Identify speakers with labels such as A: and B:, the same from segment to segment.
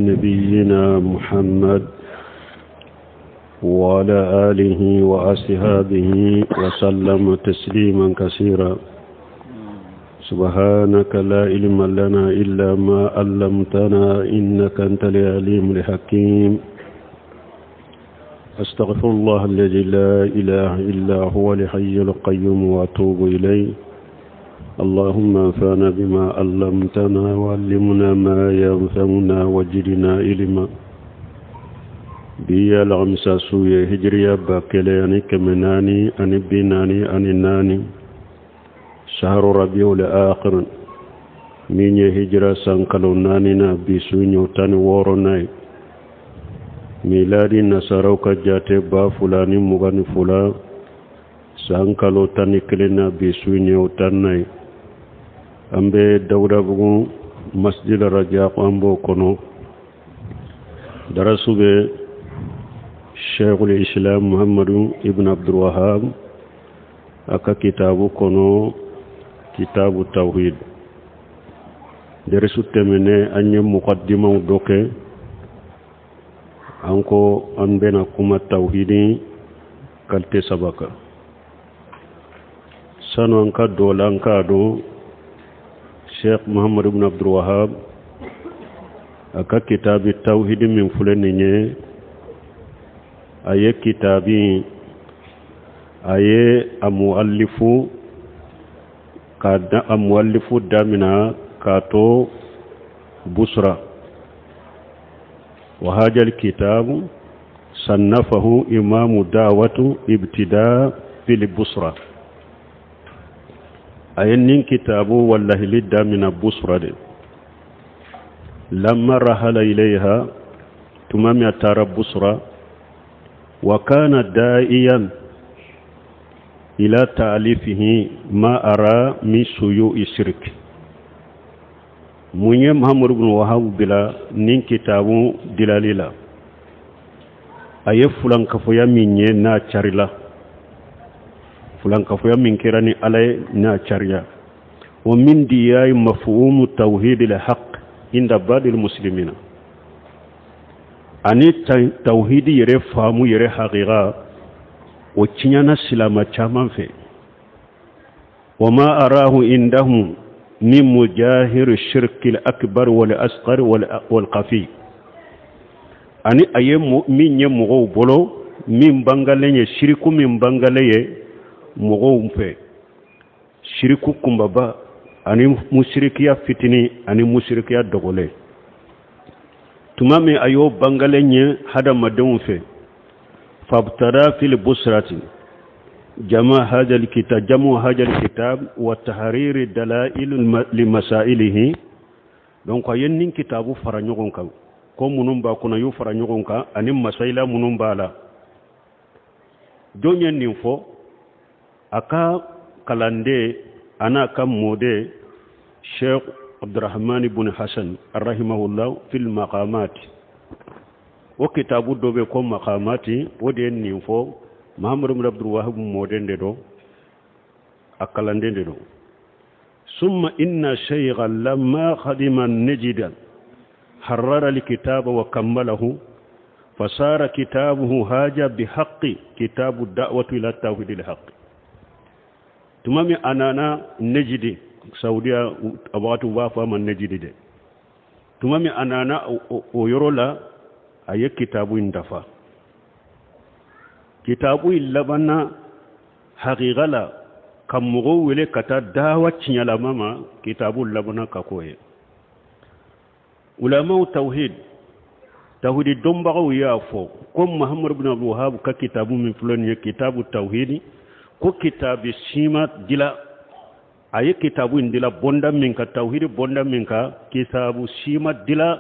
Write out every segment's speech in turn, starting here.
A: نبينا محمد وعلى آله وأصحابه وسلم تسليما كثيرا. سبحانك لا علم لنا إلا ما علمتنا إنك أنت العليم الحكيم. أستغفر الله الذي لا إله إلا هو الحي القيوم وأتوب إليه. اللهم انفعنا بما علمتنا وعلمنا ما ينفعنا وزدنا علما. Bi ye alamisa su ye, hijiriya 1444, shahru rabiul akhir, min ye hijira san kalo naani na, bi su ɲo 16 na ye. Miladi nasaraw ka jate 2022 san kalo 11 na, bi su ɲo 10 na ye. An bɛ Dawudabugu masjid Rajak, an b'o kɔnɔ. Darasu bɛ Sheikhul Islam Muhammadu Ibn Abdul Wahab a ka kitabu kɔnɔ, kitabu tawhid. Darisu tɛmɛnen, an ye mukaddimaw dɔ kɛ. An ko an bɛna kuma tawhidi qualité saba kan. Sanu an ka dɔ la, an k'a dɔn Sheikh Muhammadu Ibn Abdul Wahab a ka kitabi tawhidi min filɛ nin ye, a ye kitabi, a ye a muallifu ka da, a muallifu damina k'a to Busra. Wa hadha alkitabu sannafahu imamu da'watu ibtida fil Busra. A ye nin kitabu wallahili damina Busra de, lamma rahala ilayha, tuma min a taara Busra. Wa kana da'iyan ila ta'alifihi ma ara min suyu'i shirk. Mun ye Muhammadu bin Wahab bila nin kitabu dilali la? A ye fulankafoya min ye n'a carila, fulankafoya min kɛra ni Ala ye n'a cariya. Wa min diyayi mafhumu tawhid al-haq inda ba'd al-muslimina, ani tawhidi yɛrɛ faamu yɛrɛ haqiqa, o tiɲɛna silama caman fɛ. Wa ma arahu indahum min mujahir shirki al-akbar wal asghar wal khafi, ani a ye min ye mɔgɔw bolo, min bangalen ye, shiriku min bangalen ye mɔgɔw fɛ, shiriku kunbaba ani musirikiya fitini ani musirikiya dogolen. Tuma min a y'o bangalen ye hadamadenw fɛ, fabtada fil busrati jama hadha alkitab, jamu hadha alkitab wa tahriri dalail li masailihi. Donc a ye nin kitabu fara ɲɔgɔn kan, ko minnu b'a kɔnɔ, y'u fara ɲɔgɔn kan ani masaila minnu b'a la. Jɔn ye nin fɔ? A ka kalanden an'a ka mɔden Sheikh Abdurrahman ibn Hassan rahimahullah fil maqamat. O kitabu dɔ bɛ ko maqamati, o de ye nin fɔ. Muhammadu ibn Abdul Wahab mɔden de don, a kalanden de don. Summa inna shaykha lamma khadima najida harrara alkitaba wa kammalahu, fasara kitabuhu haja bihaqqi kitabu da'watu ila tawhidil haqq. Tuma min a nana Nejidi, Saudiya, a wagati u b'a fɔ a ma Nejidi dɛ, tuma min a nana o yɔrɔ la, a ye kitabu in dafa. Kitabu in labanna haqiqa la ka mɔgɔw wele ka taa dawa tiɲɛlama ma. Kitabu labanna ka k'o ye. Ulamaw tawhid, tawhidi dɔnbagaw y'a fɔ ko Muhammadu bin Abdul Wahab ka kitabu min filɛ nin ye, kitabu tawhidi, ko kitabi sima dila. A ye kitabu in dila bonda min ka, tawhidi bonda min ka, kitabu sima dila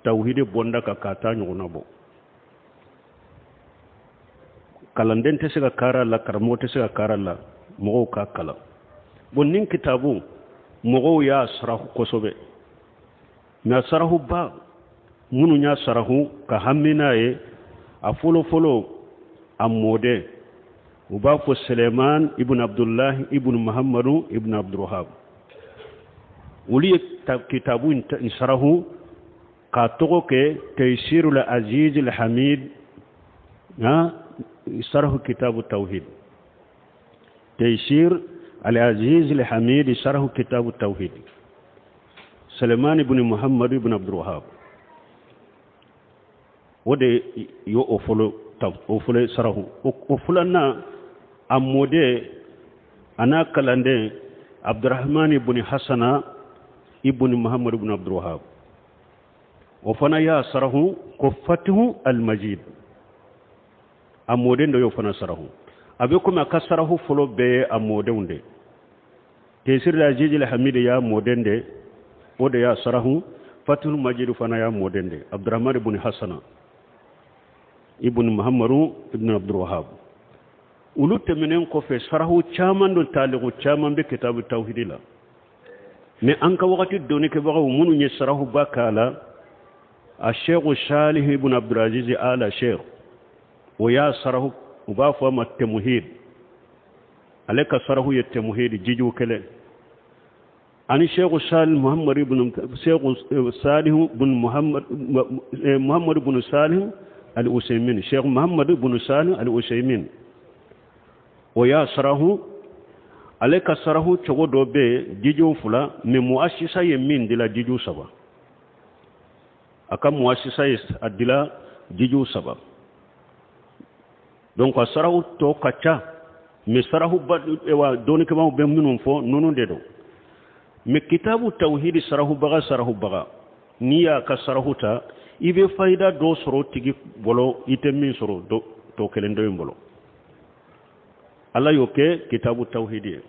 A: tawhidi bonda ka ka taa ɲɔgɔnna bɔ. Kalanden tɛ se ka kaara la, karamɔgɔ tɛ se ka kaara la, mɔgɔw k'a kalan. Bon, nin kitabu mɔgɔw y'a sarahu kosɛbɛ, mɛ a sarahuba minnu y'a sarahu ka hami n'a ye, a fɔlɔ fɔlɔ, a mɔden, u b'a fɔ Suleiman ibn Abdullahi ibn Muhammadu ibn Abdulwahab, olu ye kitabu in sarahu. K'a tɔgɔ kɛ Taysirul Aziz al Hamid, ha sarhu kitabu tawhid. Taysir al Aziz al Hamid sarhu kitabu tawhid, Suleiman ibn Muhammad ibn Abdul Wahab, o de ye o fɔlɔ, o fɔlɔ sarahu. O filanan, a mɔden a n'a kalanden Abdurahman ibn Hasana ibn Muhammad ibn Abdul Wahab, o fana y'a sarahu ko Fatihu al-Majid. A mɔden dɔ y'o fana sarahu. A bɛ komi a ka sarahu fɔlɔ bɛɛ ye a mɔdenw de. Taysir al-Aziz al-Hamid y'a mɔden de, o de y'a sarahu. Fatihul Majid fana y'a mɔden de, Abdurahman ibn Hasana ibn Muhammadu ibn Abdul Wahab. Olu tɛmɛnen kɔfɛ, sarahu caman don, taaliku caman bɛ kitabu tawhidi la. Mais an ka wagati dɔnnikɛbagaw minnu ye sarahuba k'a la, a Sheikh Salih ibn Abdulaziz Ala Sheikh, o y'a sarahu, u b'a fɔ a ma Temuhid. Ale ka sarahu ye Temuhid jiju kelen. Ani Sheikh Salih Muhammad ibn Sheikh Salih ibn Muhammad, Muhammad ibn Salih al-Usaymin, Sheikh Muhammad ibn Salih al-Usaymin, o y'a sarahu. Ale ka sarahu cogo dɔ bɛ yen, jijuw fila, mais muasisa ye min dila, jijuw saba. A ka muasisa ye a dila jijuw saba. Donc a sarahu tɔ ka ca, mais sarahu ba wa dɔnnikɛbaaw bɛ minnu fɔ, ninnu de don. Mais kitabu tawhidi sarahubaga, sarahubaga, n'i y'a ka sarahu ta, i bɛ fayida dɔ sɔrɔ o tigi bolo, i tɛ min sɔrɔ tɔ kelen dɔ in bolo. Ala y'o kɛ kitabu tawhidi ye.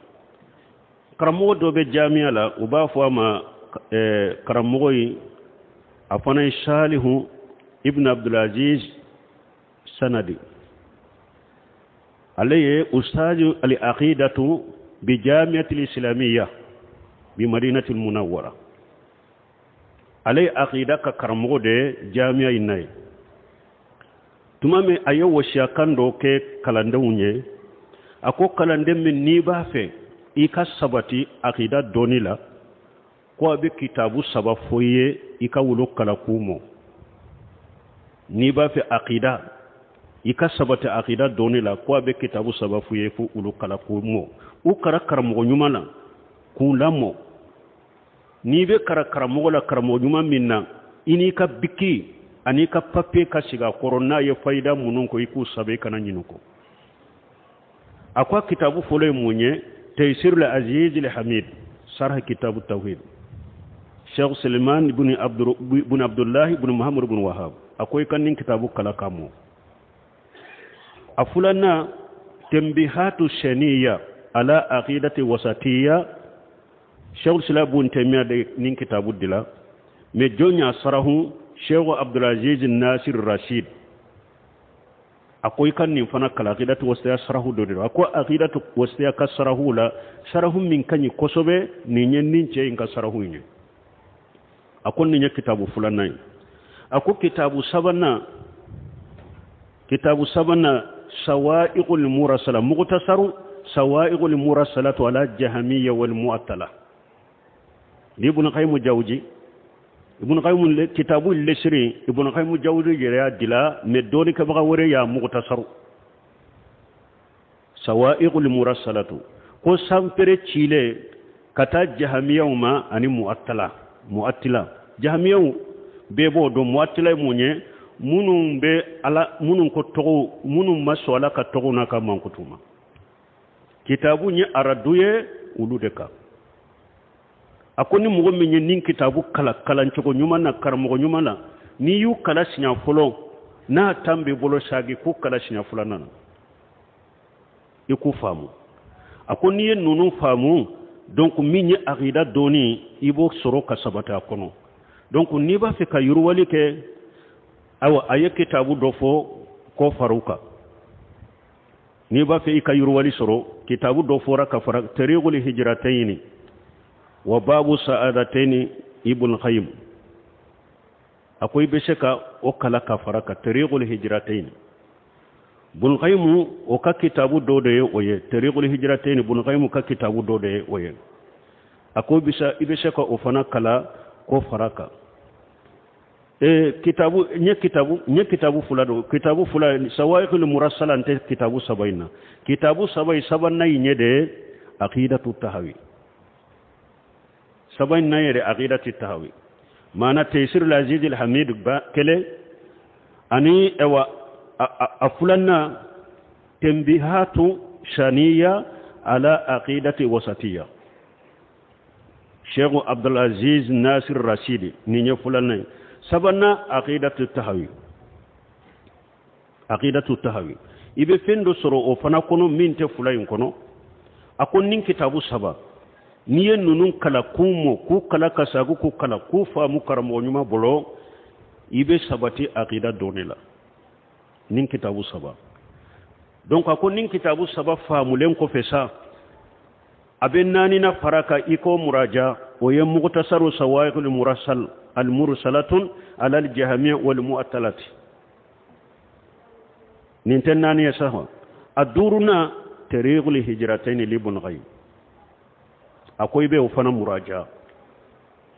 A: Karamɔgɔ dɔ bɛ jamiya la, u b'a fɔ a ma karamɔgɔ in, a fana ye Salihu ibn Abdulaziz Sanadi. Ale ye ustazu al-aqidatu bi jami'ati al-islamiyya bi madinati al-munawwara. Ale ye aqida ka karamɔgɔ de ye jamiya in na ye. Tuma min a ye wasiyakan dɔ kɛ kalandenw ye, a ko kalanden min n'i b'a fɛ i ka sabati aqida dɔnni la, ko a bɛ kitabu saba fɔ i ye, i ka wolo kalan k'u mɔ. N'i b'a fɛ aqida i ka sabati aqida dɔnni la, ko a bɛ kitabu saba fɔ i ye k'u olu kalan k'u mɔ. U kara karamɔgɔ ɲuman na k'u lamɔ. N'i bɛ kara karamɔgɔ la, karamɔgɔ ɲuman min na, i n'i ka biki ani ka papiye ka sigi a kɔrɔ, n'a ye fayida minnu ko, i k'u sɛbɛn, i kana ɲinɛ o kɔ. A ko a kitabu fɔlɔ ye mun ye? Taysir al-Aziz al-Hamid sarh kitabu tawhid, Cheikh Suleiman ibn ibn Abdullah ibn Muhammad ibn Wahab. A ko i ka nin kitabu kala ka mɔ. A filanan, Tanbihatu Shaniya ala aqidati wasatiya, Cheikh Islam ibn Taymiyyah de nin kitabu dila. Mais jɔn y'a sarahu? Cheikh Abdulaziz Nasir Rashid. A ko i ka nin fana kalan, aqidatu wasatiya sarahu dɔ de don. A ko aqidatu wasatiya ka sarahu la, sarahu min ka ɲi kosɛbɛ, nin ye nin cɛ in ka sarahu in ye. A ko nin ye kitabu filanan ye. A ko kitabu sabanan, kitabu sabanan, Sawa'iqul Murasala, Mukhtasaru Sawa'iqul Murasalatu ala Jahamiyya wal Mu'attala ni Ibn Qayyim Jawzi. Ibn Qayyim kitabu lesiri, Ibn Qayyim Jawzi yɛrɛ y'a dila, mais dɔnnikɛbaga wɛrɛ y'a mukhtasaru Sawa'iqul Murasalatu, ko sanpere cilen ka taa jahamiyaw ma ani mu'attala. Mu'attila, jahamiyaw bɛɛ b'o dɔn. Mu'attila ye mun ye? Minnu bɛ ala, minnu ko tɔgɔw, minnu ma sɔn ala ka tɔgɔw n'a ka mankutu ma. Kitabu ye aradu ye olu de kan. A ko ni mɔgɔ min ye nin kitabu kalan kalancogo ɲuman na, karamɔgɔ ɲuman na, n'i y'u kala siɲɛ fɔlɔ, n'a tan b'i bolo, sagi k'u kala siɲɛ filanan na, i k'u faamu. A ko n'i ye ninnu faamu, donc min ye akida dɔɔni, i b'o sɔrɔ ka sabati a kɔnɔ. Donc n'i b'a fɛ ka yiriwali kɛ, ayiwa, a ye kitabu dɔ fɔ k'o fara u kan. N'i b'a fɛ i ka yiriwali sɔrɔ, kitabu dɔ fɔra ka fara, Tariqul Hijratayni wa Babu Sa'adatayni, Ibn Qayyim. A ko i bɛ se ka o kala ka fara ka Tariqul Hijratayni. Ibn Qayyim o ka kitabu dɔ de ye o ye, Tariqul Hijratayni, Ibn Qayyim ka kitabu dɔ de ye o ye. A ko i bɛ se ka o fana kala k'o fara kan. Kitabu n ye kitabu n ye kitabu fila don kitabu fila sawayiqul murasala n tɛ kitabu saba in na kitabu saba in sabanan in ye de aqidatu tahawi saba in na yɛrɛ aqidatu tahawi maana taysir al-aziz al-hamid ba kelen ani ewa a filanan tenbihatu shaniya ala aqidati wasatiya Sheikh Abdulaziz Nasir Rashidi nin ye filanan ye sabanan aqidatu tahawi aqidatu tahawi i bɛ fɛn dɔ sɔrɔ o fana kɔnɔ min tɛ fila in kɔnɔ a ko nin kitabu saba n'i ye ninnu kalan k'u mɔ k'u kalan ka sago k'u kalan k'u faamu karamɔgɔ ɲuman bolo i bɛ sabati aqida dɔnni la nin kitabu saba donc a ko nin kitabu saba faamulen kɔfɛ sa a bɛ naaninan fara kan i k'o muraja o ye muktasaru sawayiqul murasal al mursalatun ala al jahmiya wal mu'attalati nin tɛ naani ye sa a duurunan tariqul hijratayn li ibn qayyim a ko i bɛ o fana muraja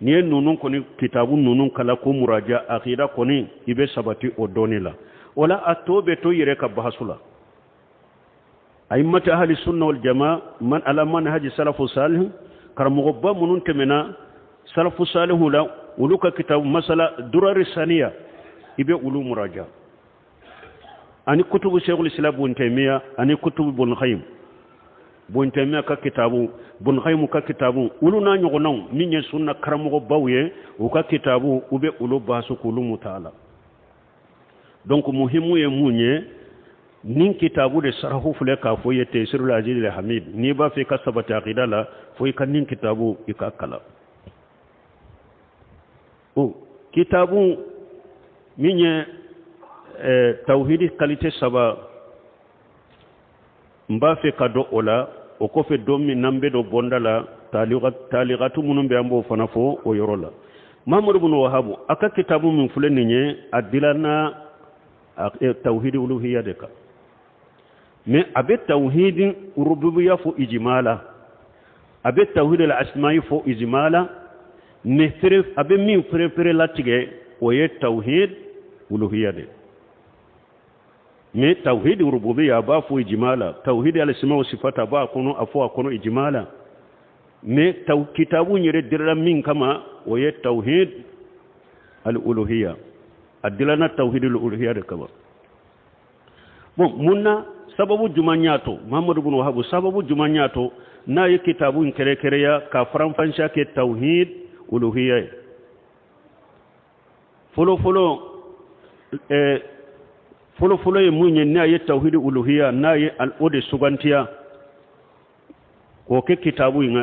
A: n'i ye ninnu kɔni kitabu ninnu kalan k'u muraja akida kɔni i bɛ sabati o dɔnni la o la a tɔ bɛ to i yɛrɛ ka bahasu la a'immatu ahli sunna wal jamaa man ala manhaji salafu salih karamɔgɔba minnu tɛmɛna salafu salihu la olu ka kitabu masala durari saniya i bɛ olu muraja ani kutubu sheikhul islam bun taymiya ani kutubu bun qayyim bun taymiya ka kitabu bun qayyim ka kitabu olu n'a ɲɔgɔnnaw min ye sunna karamɔgɔbaw ye u ka kitabu u bɛ olu basu k'olu mutaala donc muhimu ye mun ye nin kitabu de sarahu filɛ k'a fɔ i ye taysirul aziz al hamid n'i b'a fɛ i ka sabati akida la fo i ka nin kitabu i ka kalan o kitabu min ye tawhidi kalite saba n b'a fɛ ka don o la o kɔfɛ don min n'an bɛ don bonda la taligatu minnu bɛ an b'o fana fɔ o yɔrɔ la mahamadu bin wahabu a ka kitabu min filɛ nin ye a dilanna tawhidi uluhiya de kan mais a bɛ tawhidi rububiya fɔ ijimala a bɛ tawhidi al-asma'i fɔ ijimala mais fere a bɛ min ferefere latigɛ o ye tawhid uluhiya de mais tawhid rububiya a b'a fɔ ijimala tawhid al-asma wa sifat a b'a kɔnɔ a fɔ a kɔnɔ ijimala mais taw kitabu yɛrɛ dirila min kama o ye tawhid al-uluhiya a dilanna tawhid al-uluhiya de kama bon mun na sababu juman y'a to muhammadu bin wahabu sababu juman y'a to n'a ye kitabu in kɛrɛkɛrɛya ka faranfansiya kɛ tawhid uluhiya ye fɔlɔfɔlɔ fɔlɔfɔlɔ ye mun ye n'a ye tawhid uluhiya n'a ye o de sugantiya k'o kɛ kitabu in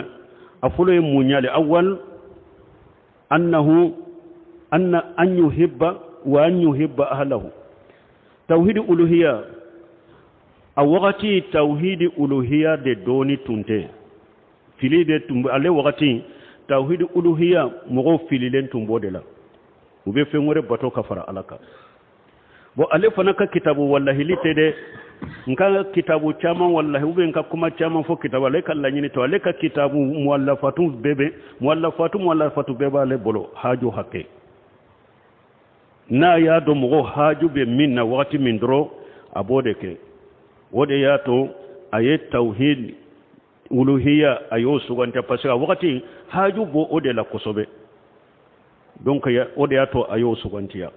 A: a fɔlɔ ye mun y'ale awwal annahu anna an yuhibba wa an yuhibba ahlahu tawhid uluhiya a wagati tawhid uluhiya de dɔɔni tun tɛ fili de tun bɛ ale wagati tawhid uluhiya mɔgɔw fililen tun b'o de la u bɛ fɛn wɛrɛ bato ka fara ala kan bon ale fana ka kitabu walahili tɛ dɛ n ka kitabu caman walahi ou bien n ka kuma caman fɔ kitabu ale ka laɲini to ale ka kitabu muwalafatu bɛɛ bɛ muwalafatu muwalafatu bɛɛ b'ale bolo haju hakɛ n'a y'a dɔn mɔgɔw haju bɛ min na wagati min dɔrɔn a b'o de kɛ o de y'a to a ye tawhid uluhiya a y'o suganti parce que a wagati haju b'o o de la kosɛbɛ donc o de y'a to a y'o sugantiya.